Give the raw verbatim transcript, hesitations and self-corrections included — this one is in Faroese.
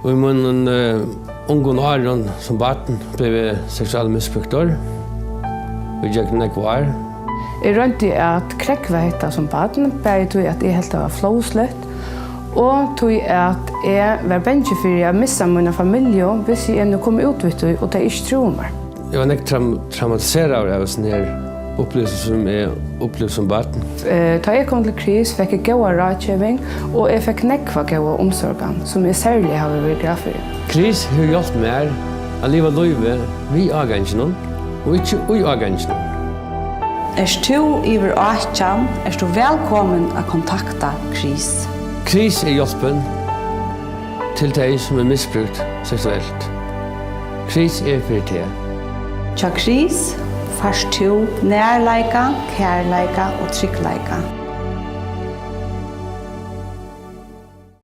Í mínum, eh, ungum árum sum barn bleiv eg seksuelt misbrúktur í gjøgnum nógv ár. Eg royndi at krógva hetta sum barn, bæði tí at eg helt tað var flósligt, og tí at eg var bangin fyri at missa mína familju, hvis eg nú kom út við tí, og tey ikki trúðu mær. Eg var nógv traum-, traumatiseraður av hesum her upplivingum, sum eg upplivdi sum barn. Eh, tá eg kom til Kris, fekk eg góða ráðgeving, og eg fekk nógva góða umsorgan, sum eg serliga havi verið glað fyri. Kris hevur hjálpt mær at liva lívið við áganginum og ikki í áganginum. Ert tú yvir átjan, ert tú vælkomin at kontakta Kris. Kris er hjálpin til tey, sum er misbrúkt seksuelt. Kris er fyri teg. Hjá Kris fært tú nærleika, kærleika og tryggleika.